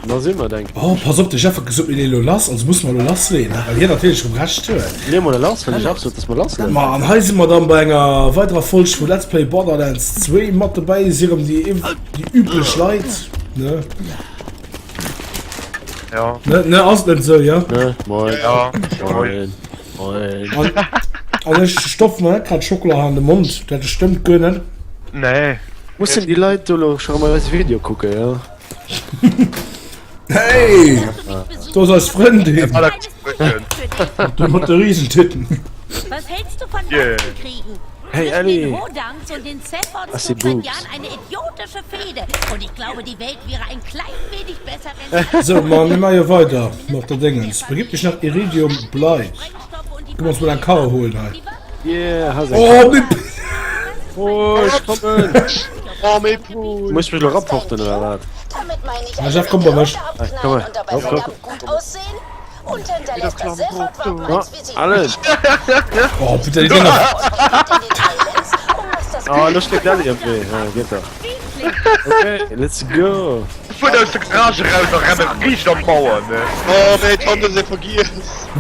Da si mer, denk. Oh, pass op, de Jeff huet gesot, mir leeë lo lass, also musse mer lo lassleeën, hè, well hien natierlech erëm Recht huet. Leeë mer lo lass, well de Jeff sot, dass mer lassleeën. Ma an hei si mer dann bei enger weiderer Folg vu Let's Play Borderlands 2. Mat dobäi si erëm déi, déi üblech Leit, ne? Ja. Ne, ne, ass et net esou, jo? Ne, moin. Ja, moin. Moin. An, an ech stopfe mer net grad Schokola an de Mond, dat stëmmt guer net. Nee. Mussen déi Leit do lo scho erëm eise Video kucken, jo? Hey! Do ass eis Frëndin! Du mat de Riesentitten! Was hältst du von Yeah. Waffenkriegen? Hey, Zwischen Ellie. den Hodangs und den Zephyrs Das sind tobt seit Boobs. Jahren eine idiotische Fehde. Und ich glaube, die Welt wäre ein klein wenig besser, wenn sie So, ma mir maache jo weider mat der Dingens. Begib dech nach Iridium Blight. Sprengstoffe und die Gi mer ons mol eng Karre holen hei. Yeah, ha seng Oh, Karre. mir. Oh, ech kommen! Oh, méi Pool! Muss ech mech lo rapporten oder wat? Ah, Jeff, komm bei mech. Komm mal. Komm, komm, komm. Oh, alles! Oh, bitte, déi Dinger. Oh, lo steet d'Ellie am Wee. Ja, geht doch. Okay, let's go! Fuer aus der Garage raus a renne riicht an d'Mauer, ne? Oh nee, Tom, du hues ee vergiess.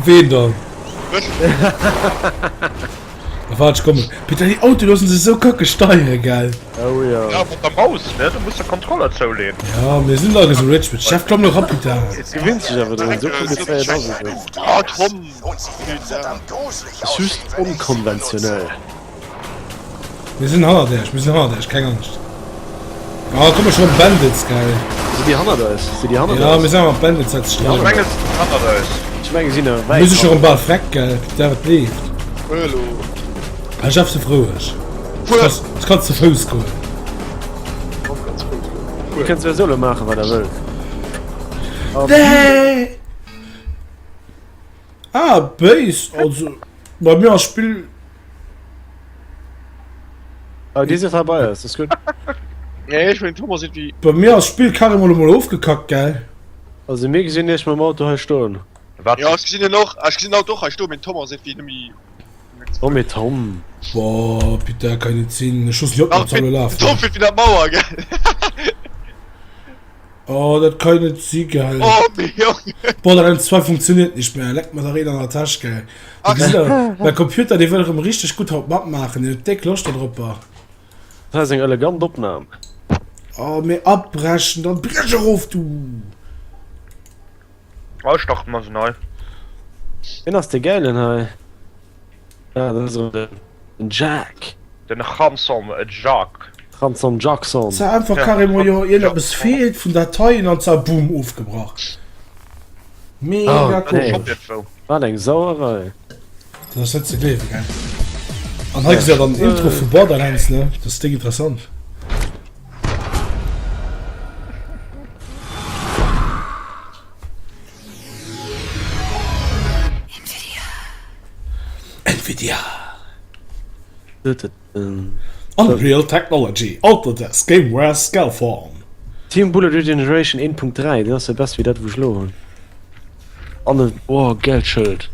Ween dann? Waart, ech kommen. Peter, déi Autoe loossen sech esou kacke steieren, gell? Oh jo. Ja, mat der Maus, ne? Du muss de Controller zouleen. Ja, mir sinn dach esou rich, bitch. Jeff, klamm lo erop, Peter. Et gewinnt sech awer drun, esou komplizéiert ass et net. Oh, Tom! Ass just onkonventionell. Mir sinn hannert iech, mir sinn hannert iech, keng Angscht. Ah, komme schon Bandits, geil. Sinn déi hannert eis? Sinn déi hannert eis? Ja, mir sinn awer Bandits, hat sich Ech mengen, se sinn hannert eis. Ech mengen, si sinn nach wäit. Mir si schon bal freck, gell? Der et leeft. Hallo. Ah, Jeff, se roueg. Du kanns ze Fouss goen. Dir kënnt souwisou elo maachen, wat der wëllt. Nee! Ah, béis. Also, bei mir ass Spill. Ah, déi sinn hei bei eis, dat ass gutt. Nee, ech mengen Thomas irgendwie. Bei mir ass Spill carrément elo mol ofgekackt, gell? Also mir gesinn iech mam Auto hei stoen. Wat? Ja, ech gesinn en och, ech gesinn den Auto och hei stoen, mee den Thomas irgendwie net méi. Oh mee Tom. Boah, putain, kann net sinn. Ech loossen déi op mat Zallo lafen. Den Tom fiert wéi der Mauer, gell? Oh, dat kann net si, gell? Oh, mee Jongen. Borderlands 2 funktioniert nicht mehr. Leck mer dach een an der Täsch, gell? Du gesitt der, mäi Computer, dee wëll erëm richteg gutt haut matmaachen. Deen huet déck Loscht dodropper. Dat ass eng elegant Opnahm. Oh, mee abbrechen, dann brech erof, du! Oh, ech dacht mer se nei. Wien ass dee Gäilen hei? Ah, dat ass erëm den Jack. Den Ransom Jacques. Ransom Jackson. Zwar einfach carrément jo iergendeppes feelt vun Dateien an zwar boom ofgebrach. Mega Oh, komesch. nee. Wat eng Sauerei. Dat ass net ze gleewen, gell? An hei gesitt der dann den Intro vu Borderlands, ne? Dat ass déck interessant. Nvidia. Unreal Technology, Autodesk, Gameware, Scaleform. Team Bullet Regeneration 1.3, deen ass jo besser wéi dat wou ech elo hunn. An e oh geld Schëld.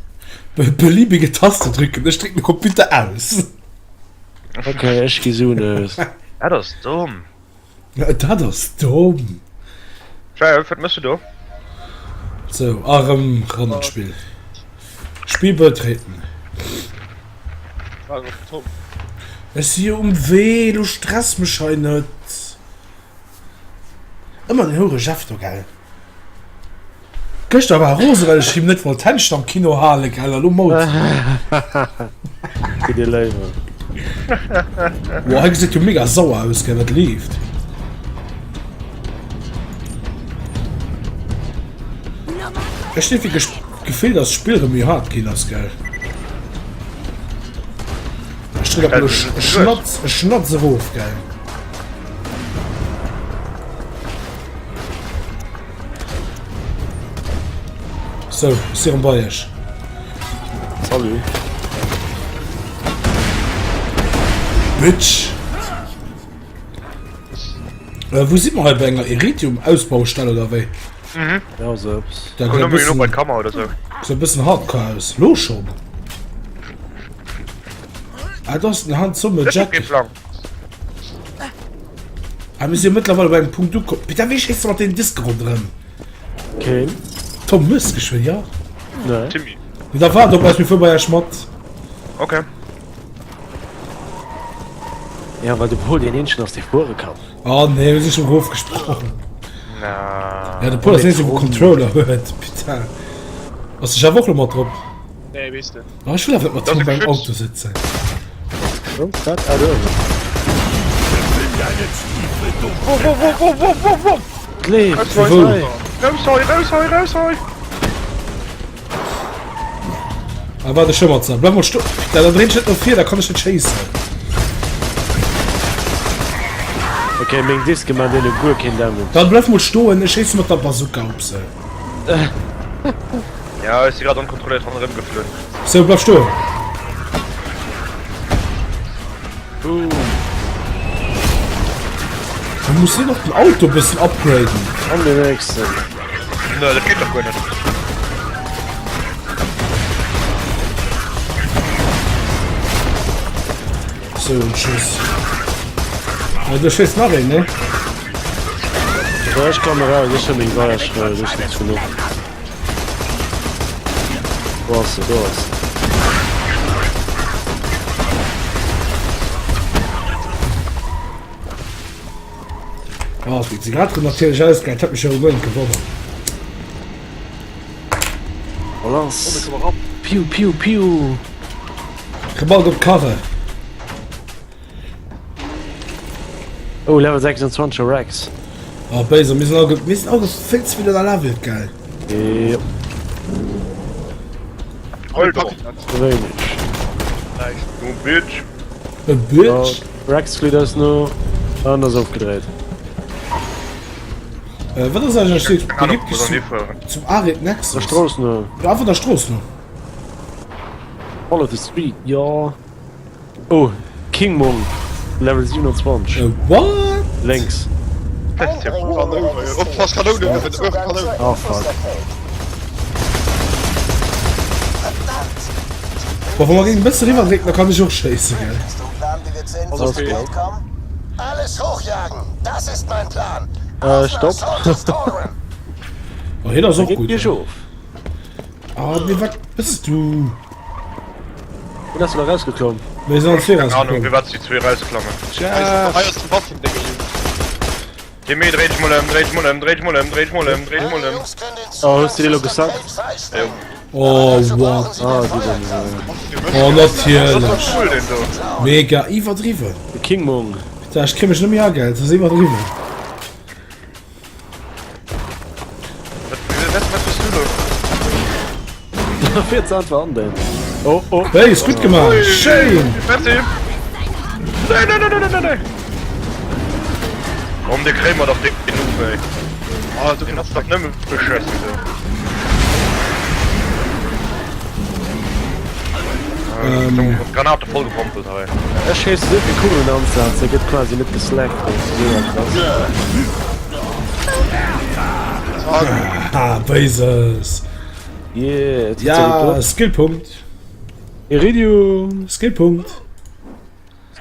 Beliebige Taste drücken, ech drécken de Computer aus. Ok, ech gi Suen aus. Dat ass domm. Dat ass domm. Jeff, wat mëss du do? Sou, a rëm ran an d'Spill. Spiel betreten. Ech si jo um Wee, lo stress mech hei net. Ëmmer den houre Jeff do, gell? Gëschter war e rose well ech him net wollt d'Händschen am Kino halen, gell, a lo mault en. Fir déi Léiwe. Woah, hei gesäit jo mega sauer aus, gell, wat leeft? Ech hunn iergendwéi d'Gefill, dass d'Spill erëm méi hard ginn ass, gell. Ech dréck awer elo e Schnatz, e Schnatz erof, gell. Sou, ech si rem bei iech. Salut. Bitch! Äh, wou si mer hei? Bei enger Iridium-Ausbaustell oder wéi? Mhm. Ja, sou eppes. Da Komm gesäit e nëmme bei bëssen, d'Kammer oder sou. gesäit e bëssen hardcore aus. Lo schon? Ah, do ass den Hans Zomme Ech hab Jack. kee Plang. Ah, mir si jo mëttlerweile bei engem Punkt ukomm. Peter, wéi schéisst du mat deenen Diske ronderëm? Keen. Tom hues geschwë, jo? Nee. Timmy. Mee da waart op eis, mir fuere bei iech mat. Okay. Ja, well de Pol deen eenzegen ass, dee fuere kann. Oh nee, mir si schon erofgesprongen. Na. Ja, de Pol ass deen eenzegen, wou Controller huet. Putain. Ass de Jeff och lo mat drop? Nee, weess de. Oh, ech wëll awer net mat Dat Tom ass e beim Geschütz. Auto sëtzen. Oh, wat? Ah, do ass et. Wo, wo, wo, wo, wo, wo, wo? Et leeft! Raus Wou? hei! Raus hei, raus hei, raus hei! Ah, warte, ech hör mat ze. Bleif mol sto. Da, da dréint ech net no vir, da kann ech net schéissen. Okay, meng Diske man deene guer keen Damage. Dann bleif mol stoen, ech schéisse mat der Bazooka op se. Ja, ech si grad onkontrolléiert ronderëm geflunn. Sou, bleif stoen. Boom. Da muss hien och den Auto e bëssen upgraden. An den nächsten. Ne, dat geet dach guer net. Sou, en Schuss. Ah, du schéiss nach een, ne? So, ech komme raus, ech hunn meng Weier schon, ech sinn genuch. Wo ass se? Do ass se. Oh, wéi se grad rëm natierlech ausgaangen, dat hat mech jo guer net gewonnert. Lass. Piu, piu, piu. Gebalt op d'Karre. Oh, Level 26 Rex. Oh, béiser, mir sinn all, mir sinn all vill ze vill ënnerlevelt, gell? Jo. Heul doch. Wéineg. Du Bitch. E Bitch? Oh, Rex flitt eis no an ass ofgedréit. Äh, wat ass eigentlech Keine Ahnung, Begib wo dich sollen zum, die fahren? zum Arid Nexus. Der Strooss no. Ja, einfach der Strooss no. Follow the street, jo. Oh, King Mong, Level 27. Äh, what? Lénks. Oppass, Kanounen, Kanounen. Oh fuck. Boah, wa mer géingen e bësse riwwer drécken, da kann ech och schéissen, gell? Also okay. Äh, stopp. Oh, hien ass och Geet gutt. biergof. Ah, nee, wat bist du? Wéi ass du da rausgeklomm? Mir sinn all zwee Keine Ahnung, rausgeklomm. firwat déi zwee rausklammen. Hei ass den Waffendénger, Jungs. Timmy, dréi dech mol ëm, dréi dech mol ëm, dréi dech mol ëm, dréi dech mol ëm, dréi dech mol ëm. Oh, hues du dee lo gesackt? Jo. Oh, what? Ah, déi dann. Oh, Das ass natierlech. cool, deen do. Mega iwwerdriwwen. De King Mong. Bitte, ech kréie mech net méi agehält, dat ass iwwerdriwwen. Wat, wat bist du do? Da fiert se einfach an den. Oh, oh. Hey, ist gutt gemaach. Schéin. Merci. Nee, nee, nee, nee, nee, nee. Komm, de kréie mer dach deen Noob, ey. Ah, du Den ass dach nëmme beschissen do. Ähm. Granate vollgepompelt hei. Ech schéisse sou vill Kugelen an se gëtt quasi net geslackt. Ah, Béises. Yeah, et Ja, Skillpunkt. Iridium. Skillpunkt.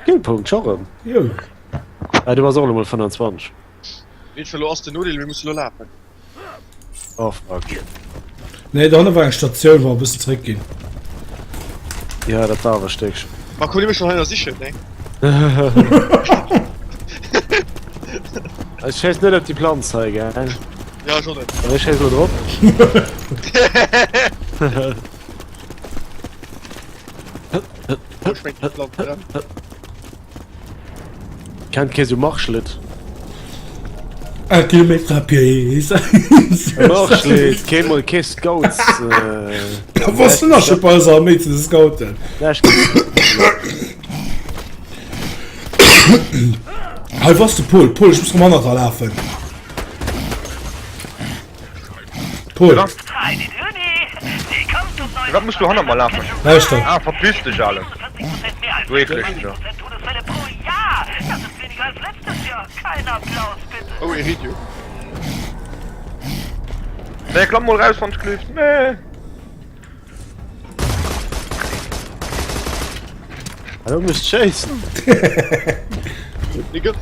Skillpunkt, scho rëm. Jo. Ah, du bass och elo mol 25. Wéi elo ass den Nodeel, mir musse lo lafen. Oh fuck. Nee, dohanne war eng Statioun, wou mer e bëssen zeréck ginn. Ja, dat war awer e Stéckchen. Ma komm, mir schon hei sichen, ne? Ech schéiss net op déi Planz hei, gell? Ja, ech och net. Ech schéiss elo drop. Wo schmeckt die Pflanze dran? Kennt kee sou Marschlidd? Un kilomètre à pied. Marschlidd, kee mol kee Scouts. Äh, Was du nach schon bei unserer Armee zu den Scouten? Hei was de Pol, Pol, ich muss rum hannert der lafen. Pol, Wat muss du hanner mer lafen? lauschter. Ah, verpiss dech, Alen. Du eklegen do. Oh, Iridium. Nee, klamm mol raus, wann d'glüft. Nee. Hallo mech schéissen. Nigga.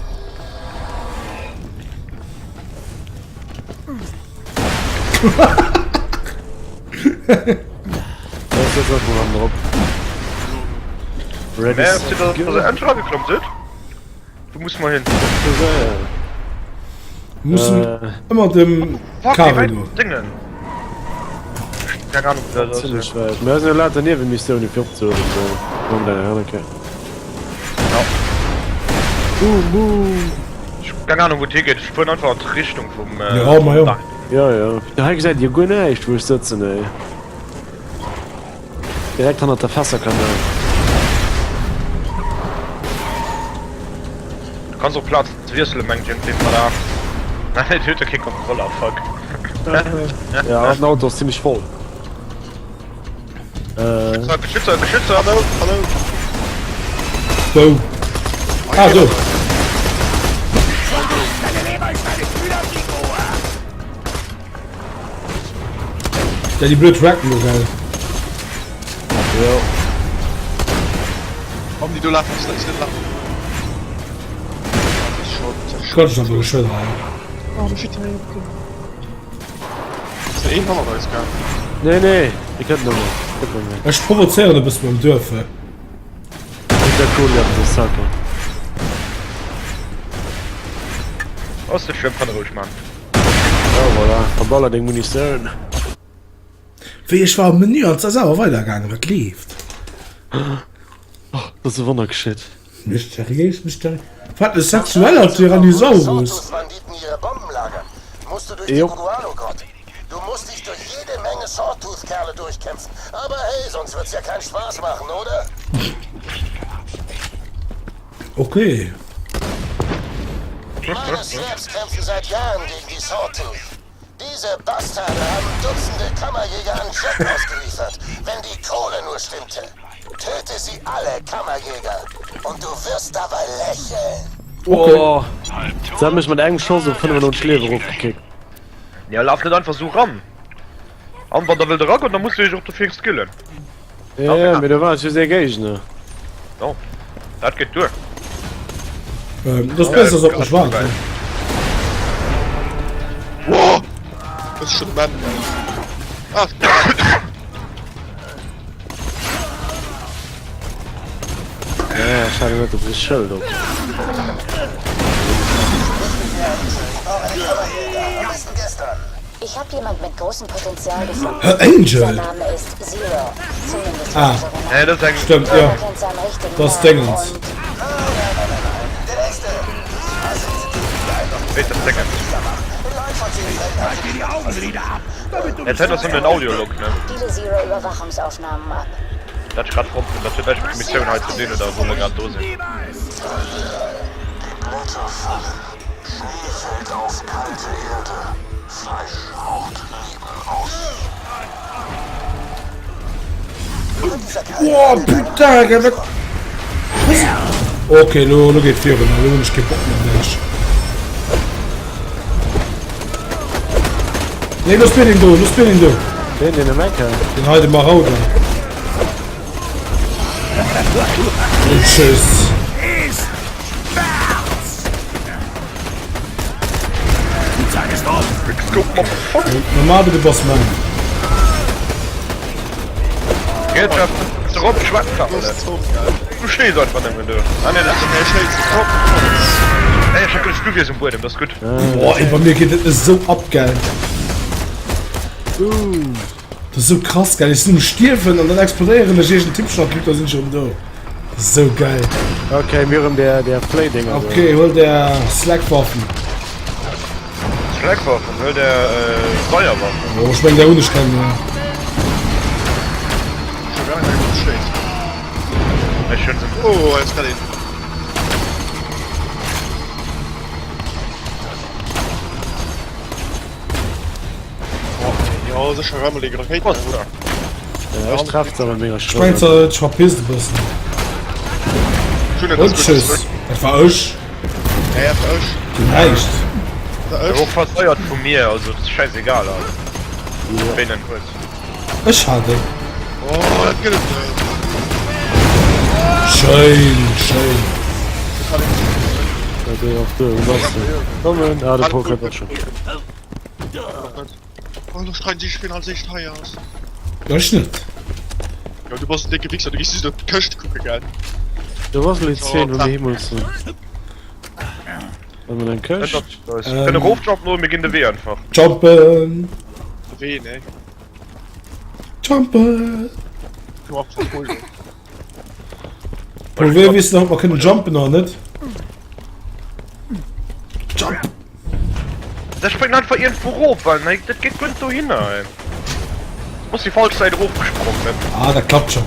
Du muss mal hin. Mussen äh, ëmmer dem Kari no. Dingen. Keine Ahnung, wer das ist. Mir sinn lauter Niewenmissioune fir opzehuelen. Komm da, ja, okay. Ja. Boom, boom. Ich hab keine Ahnung, wo d'higeet. Ech fueren einfach an d'Richtung vum. Äh, Ja, ma jo. Ja, ja. Hei gesäit Dir guer näischt, wou ech sëtzen, ey. Direkt hannert der Fässerkanal. Du kanns och Plaz wiesselen mengt iergendween mat A. Nein, et huet jo kee Kontroller, fuck. Ja, den Auto ass zimmlech voll. Geschützer, Geschützer, Geschützer! Hallo, hallo. Wou? Ah, do. Ja, déi blöd Racken do, gell? Jo. Komm, déi do lafen, ist net lafen. Das ist schon, das ist schon. Gott, ist aber geschwënn hei. Oh, shit, okay. Ist der een hannert eis gaang? Nee, nee, déi kënnt noch net. Kënnt noch net. Ech provozéieren e bëssen beim Duerf. Mit der Kohle auf der Sacke. Ass net schlëmm, kann e roueg man. Ja, voilà. Verballer deng Munitioun. Wéi ech war am Menü an 't ass awer weider gaangen, wat leeft? Oh, dat ass e Wonner geschitt. Mysteriéis, mysteriéis. Wat e sexueller Tyrannisaurus! Jo. Okay. Meine Slaps kämpfen seit Jahren gegen die Sawtooth. Diese Bastarde haben Dutzende Kammerjäger an Jack ausgeliefert. Wenn die Kohle nur stimmte. Töte sie alle, Kammerjäger. Und du wirst dabei lächeln. Okay. Oh, se hat mech mat engem Schoss op 95 Liewe erofgekickt. Ja, laf net einfach sou ran. An wann der wëllt eragoen, da musst dir iech och dofir skillen. Ja, ja, mee do war just ee Géigner. Oh, dat geet duer. Ähm, das besser ass op mech warten. Wow! Das ist schon Mann. Ah, Ja, ech hat net op de Schëld op. Ich habe jemand mit großem Potenzial gefunden. Angel! Sein Name ist Zero. Zumindest Ah. Nee, das ist eng Stimmt, ja. Das ist Dingens. Wéi das Dingens. Jetzt hätt das den Audiolog, ne? Viele Zero-Überwachungsaufnahmen ab. Dat ech grad fonnt hunn, dat huet näischt mat der Missioun hei ze dinn oder wou mer grad do sinn. Die Blätter fallen. Schnee fällt auf kalte Erde. Fleisch haucht Leben aus. Oh, putain, gell, wat... Okay, lo, lo geet virun, lo hunn ech kee Bock méi op dech. Nee, looss mir den do, looss mir den do. Ween, deen am Eck hei? Den hei, de Marauder. Und tschüss. Normal bitte Boss Mann. Du stees einfach nëmmen do. Ah nee, dat Ey, ech hab geduecht, du wiers um Buedem, dat ass gutt. Boah, ey, bei mir geet et esou ab, gell. Dat ass esou krass, gell. Ech sinn um Stierwen an dann explodéieren ech iergend Typchen an d'Luucht, da sinn ech erëm do. Dat ass esou geil. Okay, mir hunn der, der Fléidinger do. Okay, huel der Slackwaffen. Slackwaffen, huel der Feierwaffen. Oh, ech meng, der hunn ech keng méi. Ech hunn se. Oh, jetzt kann ich. Oh, ja, sicher Rammel die Raketen. Was da? Ja, ech treff se awer mega Ech meng, schwéier. ech verpisst e bëssen. Schön, dass Und das gut tschüss. ist. Dat war ech. Ja, ja, für euch. Du näischt. Für Der euch. och versteuert vu mir, also das ist scheißegal. Also. Ween en huet. Ech hat en. Oh, dat gëtt et net. Schéin, schéin. Kommen, ah, de Paul kënnt och schon. Oh, lo streiden si sech wien als éischt hei ass. Ech net. Jo, du bass en décke Wichser, du gees just op d'Këscht kucke, gell? Do ass elo déi Zeen, wou mir hi mussen. Wann mer eng Këscht. Kënne rofjumpen oder mir ginn de Wee einfach. Jumpen! De Wee, ne? Jumpen! Du hast voll. Paul, wéi weess du, ob mer kënnen jumpen oder net? Jump! Der springt einfach irgendwo rof, weil ne, das geht gut so hin. Ey. Muss die falsche Seite rofgesprungen, ne? Ah, dat klappt schon.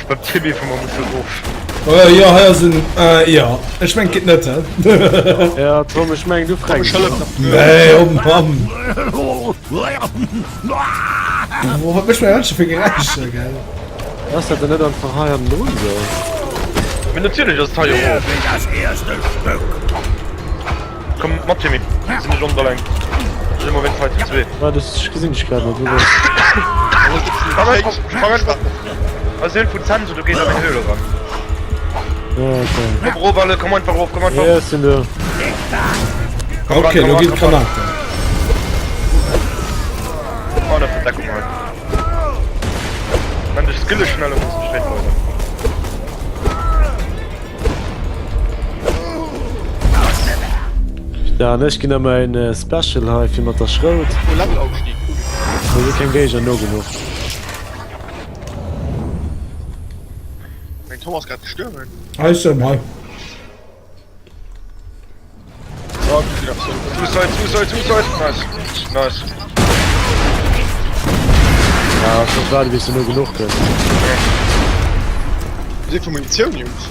Beim Timmy vum mer musse rof. Äh, jo, hei ass en, äh, jo. Ech meng, geet net, hä? Ja, Tom, ech meng, du frängst. Nee, oh Mann. Boah, wat mécht mäi Händchen fir Geräischer, gell? Ass dat dann net einfach hei hannendrun sou? Mee natierlech ass et hei erof. Komm mat Timmy, mir sinn net oneleng. Ech sinn emol wéinst hei zu zweet. Waart, ech gesinn dech grad net, wou bass Sprang einfach, sprang einfach. Also sinn vu Zenso, du gees an meng Höhle ran. du? Ah, okay. Komm erof alle, komm einfach erof, komm einfach. Ja, ech sinn do. Okay, lo ginn d'Granaten. Oh, dat Verdeckung hei. Wenn dech skille schnell und muss nicht bleiben. Ja, an ech ginn a mäin Special hei fir mat der Schrout. Oh, Levelaufstieg, cool. Do si keng Géigner no genuch. Mein Tom ass grad gestuerwen. Hei ist er, hei. Suicide, Suicide, Suicide! Nice, nice. Ja, ech muss waarden bis se no genuch gëtt. Wéi vu Munitioun, Jungs?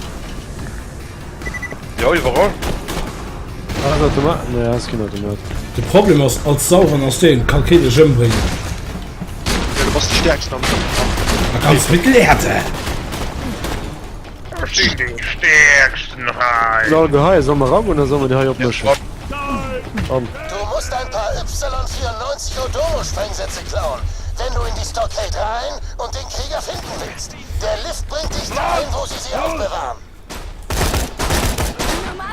Jo, iwwerall. Ah, ass Automat? Nee, ass keen Automat. De Problem ass, als Sauron ass deen, kann keen dech ëmbréngen. Ja, du bass de Stäerksten am Kampf. A ganz Mittelerde. Ech sinn dee Stäerksten hei. Soll mer hei, soll mer eragoen oder soll mer déi hei opmëschen? An. Du musst ein paar Y94 Odomo-Sprengsätze klauen, wenn du in die Stockade rein und den Krieger finden willst. Der Lift bringt dich dahin, wo sie sie aufbewahren.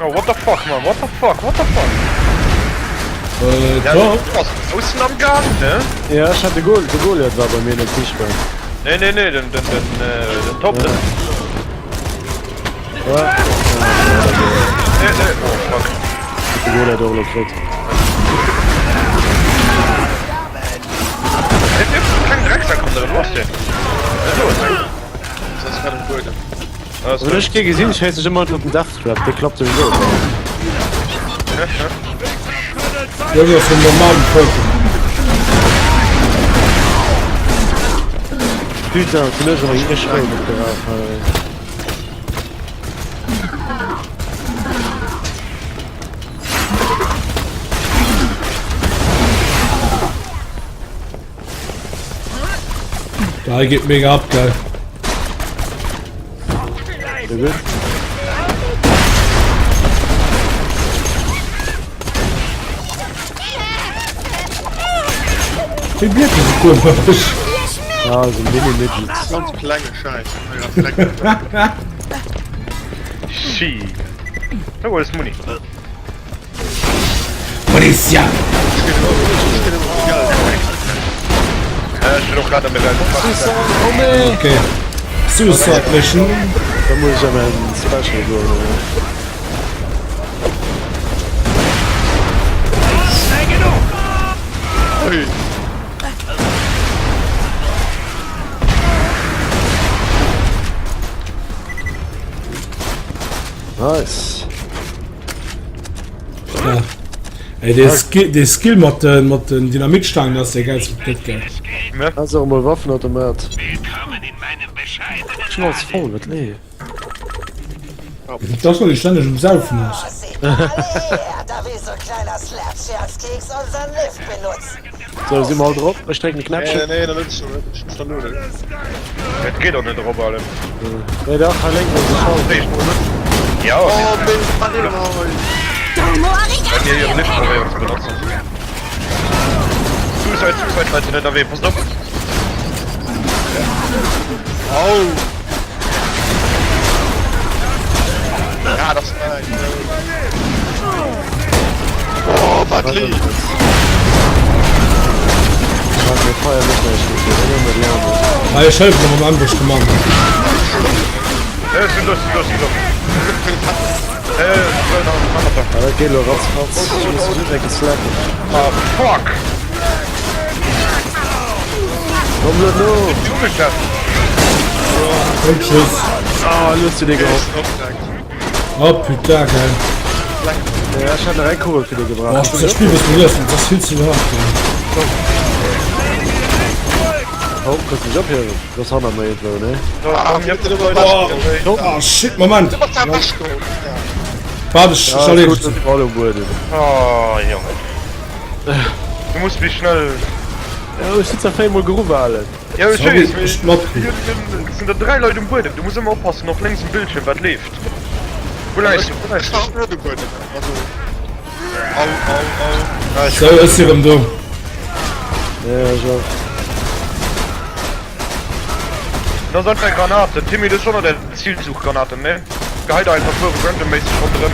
Oh, what the fuck, man? What the fuck? What the fuck? Äh, Ja, doch. du bass aussen am Gang, ne? Ja, ech hat de Gol, de Goliath war bei mir net sichtbar. Nee, nee, nee, den, den, den, äh, den Top, den. Ja, Nee, nee, oh fuck. de Goliath och elo kritt. Et dierf keng Drecksack kommen, wat ass denn? Was ist los? Das ass grad um Buedem. Alles Wann ech kee gesinn, schéiss ech ëmmer op den Death Trap, dee klappt souwisou. Dat ass vum normalen Pokémon. Putain, wat hunn ech ëmmer eng Schrout opgeraf hei. Da geht mega ab, geil. Sehr gut. Wéi blieft se komesch? Ah, so Mini-Midgets. Ganz klenge Schäiss. Shit. Da wo ist Muni. Polizia! Äh, ich bin auch gerade am Level. Okay. Suicide Mission. Da muss ich ja mein Special goen. Ui. Nice. Ja. Ey, dee Skill, dee Skill mat den, mat den Dynamitstangen ass dee geilste wat et gëtt, gell? Ass och emol Waffenautomat. Schon alles voll, wat lee. Dat ass well ee stänneg um Saufen ass. Sou, si mer all drop? Ech drécken de Knäppchen. Nee, nee, net, ech muss dann lueden. Et geet och net erop, Alem. Nee, dach, hei lénks ass e Schalter. Ja, Oh, meng Panne hei. Wenn mir ihren Lift probéieren ze benotzen. Suicide, Suicide, seid ihr net ënnerwee, passt op! Au! Ja, das war Oh, wat leeft! Ah, ech hëllefen am Ambush Commando. Dat geet elo ratzfatz. Ech muss just eng Kéier slacken. Ah, fuck! Komm lo no! Und tschüss. Ah, lo hues du dir geholl. Oh putain, geil. Ja, ech hat nach eng Kugel fir dir Boah, gebraucht. ich muss das Spiel bis mir öffnen, das ist viel zu hart. Oh, kannst du mech ophiewen? Du ass hanner mer iergendwou, ne? Oh, oh shit, Moment. Warte, ich, ich erledige Gut, Ball um Buedem. Oh, Junge. Du muss méi schnell. Ja, ech sitz auf einmal geruff, Alter. Ja, ech Sorry, weess, mee ech matkritt. Et sinn der 3 Leit um Buedem. Du muss ëmmer oppassen, och lénks um Bildschirm, wat leeft. Wou läis du? Wou läis du? Au, au, au. So, ech si rëm do. Ja, ech och. Dat ass einfach Granaten. Timmy, du hues schonn der Zielsuchgranaten, ne? Gehei der einfach puer randomméisseg ronderëm.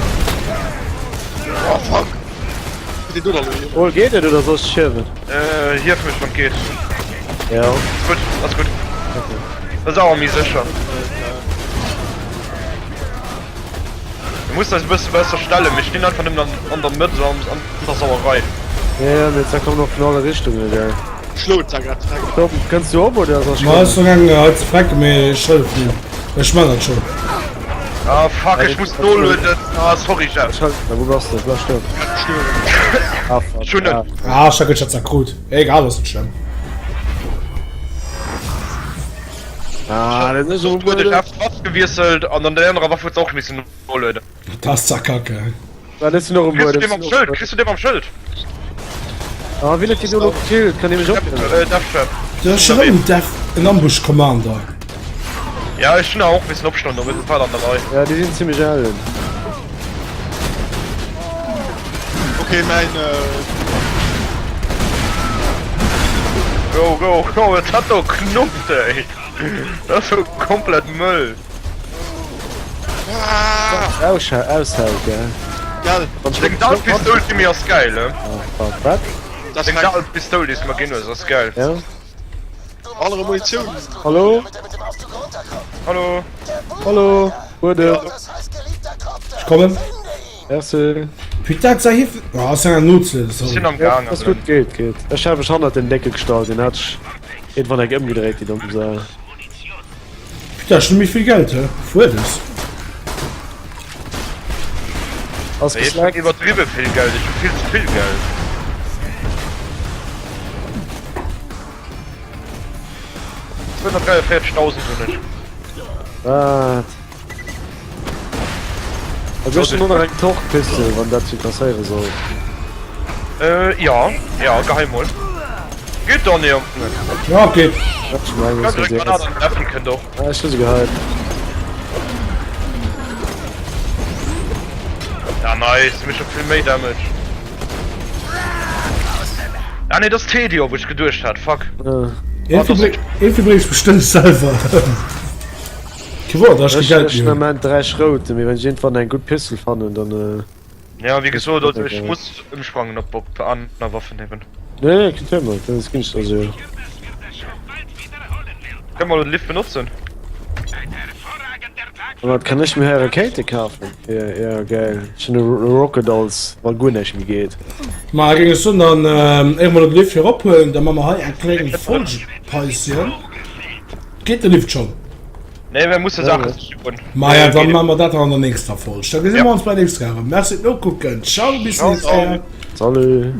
Oh fuck! Wéi do da lo hier? Paul, geet et oder soll ech dech hiewen? Äh, hief mech wann et geet. Ja. Ass gutt, ass gutt. Dat ass awer méi sécher. Du muss eis e bësse besser stellen, mir stinn einfach nëmmen an, an der Mëtt an, an der Sauerei. Ja, ja, mee da kommen och vun alle Richtungen, gell. Schlot da grad direkt. Tom, kënns du op oder soll ech Ma kommen? ech fang hei ze frecken, mee ech hëllef dir. Ech man dat schon. Ah fuck, ech muss nolueden. Ah sorry Jeff. Ech hëllef dir, wou bass de? Bleif stoen. Ah fuck. Ech hunn en. Ah, ech hat dat krut. Egal, ass net schlëmm. Ah, dat ass Huet de Jeff d'Waff gewiesselt an an der anerer Waff huet se och missen nolueden. Dat ass zwar kacke. Wat ass denn noch um Kriss du Buedem? dee mam Schëld? Kriss du dee mam Schëld? Ah, wien huet déi do elo gekillt? Kann ee mech ophiewen? Äh, Death Trap. Du ass schon erëm Death, en Ambush Commander. Ja, ech hunn awer och missen opstoen, do sinn an der Rei. Ja, déi sinn zimmlech ellen. Okay, mäin äh. Go, go, go, et hat do knuppt, ey. Dat ass jo komplett Mëll. Aushält, gell? Gell. Deng Dalpistoul, Timmy, ass geil, ne? Ah, fuck, wat? Deng Dalpistoul, déi s du mer ginn hues, ass geil. Ja? Anere Munitioun. Hallo? Hallo? Hallo? Buedem. Ech kommen. Merci. Putain, sei hif. Oh, ass enger Notzle, Sinn sorry. am Gaang. Ass gutt, geet, geet. Ech hat mech hannert den Deckel gestallt, deen hat ech iergendwann eng ëmgedréit, déi domm Sau. Putain, ech hunn méi vill Geld, hä? Fuerdes. Ass Ech hunn geslackt. iwwerdriwwe vill Geld, ech hu vill ze vill Geld. 243.000 hunn ech. Wat? Also ech hunn och nach eng Torque-Pistol, wann dat dech interesséiere sollt. Äh, ja, ja, gehei mol. Geet dann, Jongen. Ja, geet. Ech mengen, Kann ech direkt Granat an den Äffel kënnt och. Ah, ech hu se geheit. Ja, nice, mir scho vill méi Damage. Ah nee, das ist Tedior, wo ich geduecht hat. Fuck. Irgendwie bring ich bestimmt selber. Kee Wort, da Ech Geld ech Moment 3 Schroute, mee wann ech irgendwann eng gutt Pistol fannen, dann. Ja, wie gesot, also ech muss ëmsprangen op op aner Waffen eben. Nee, nee, keen Thema, dat ass ginn also. Kënne mer den Lift benotzen? Wat kann ech mir hei Rakéite kafen? Ja, ja, geil. Ech hunn e Rocket als wa guer näischt méi geet. Ma géing ech soen, dann éier mer den Lift fir erophuelen, da man mer hei eng kleng Folgepäuschen. Geet de Lift schonn? Nee, mir musse Saache siche goen. Maja, dann man mer dat an der nächster Folg. Da gesi mer ons bei nächster Kéier erëm. Merci fir d'Nokucken. Ciao, bis nächst Kéier. Salut.